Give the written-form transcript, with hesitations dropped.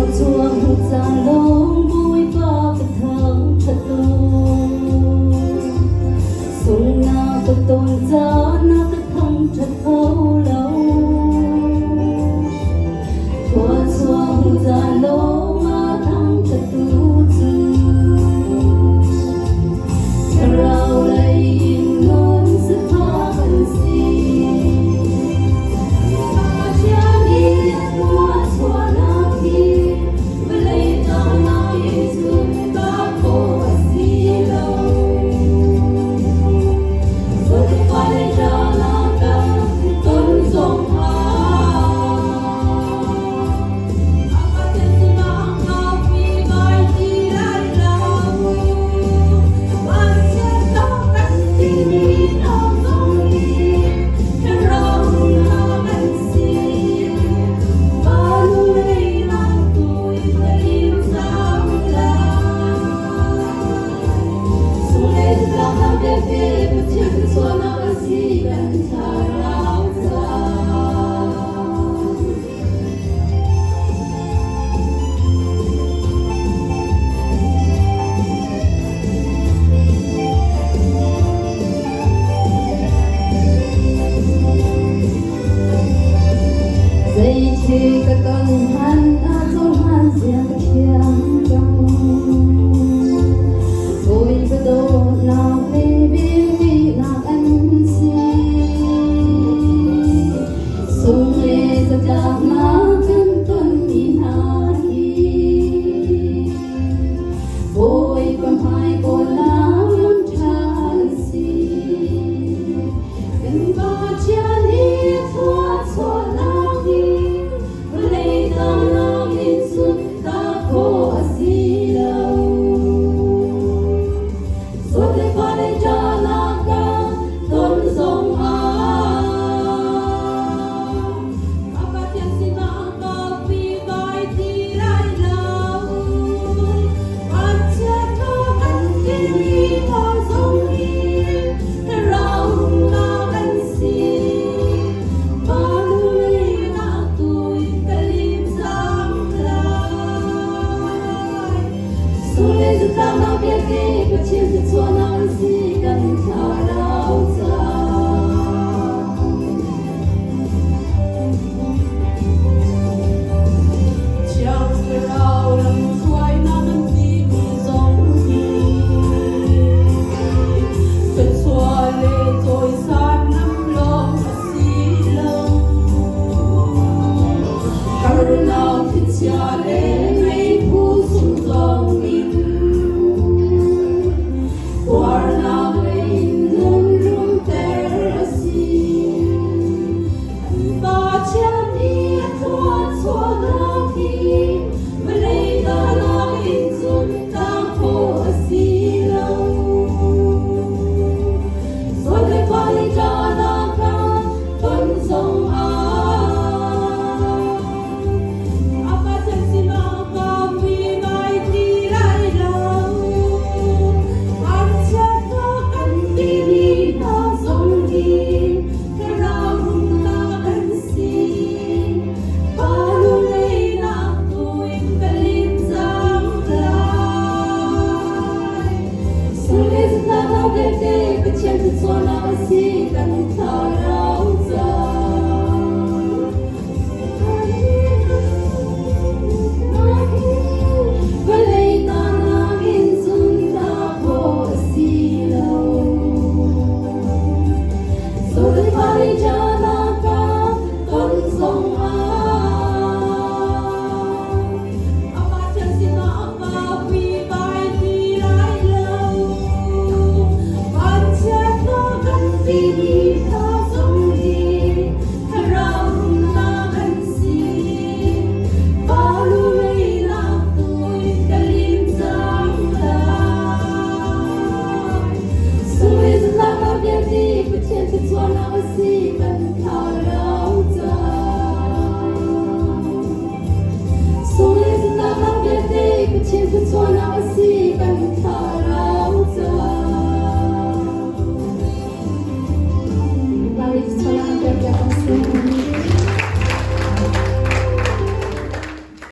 Thluachuah hmuh caan lawng Bawipa ka thangṭhat lo. Sunghnak ka ton caan ah ka thangṭhat kho lo. Thluachuah hmuh caan lawng ah thangṭhattu cu Thlarau lei in nun sifak an si. Pathian nih a thluachuahnak hi vawlei tangah in zumhnak khawh a si lo. Zulfale ṭahnak kan ton zong ah a Pathian sinah ngakmi vai ti lai lo. Vanchiat kan timi hna zong hi thlarau nak an si. Valu lei nak tu in ka lim cang lai. Sule tlaknak vialte Pathian sualnak a si kan thlarau caan. Zeithi ka ton hmanh ah cohlan zia ka thiam cang. Bawipa dawtnak le velngeihnak an si. Sung le zatlaknak kan tonmi hna hi Bawipa hmai kawlnak lam ṭha an si. Kan Pathian hi thluachuahnak hi vawlei tangnak in cun ta khawh a si lo. Sual le fale ṭahnak kan ton zong ah a Pathian sinah kaupi vai ti lai lo. Vanchiat tha kan timi hna zong hi thlarau rumnak an si. Valu leinak tu in ka lim cang lai. Sule zatlaknak vialte Pathian thluachuahnak an si kan thlarau.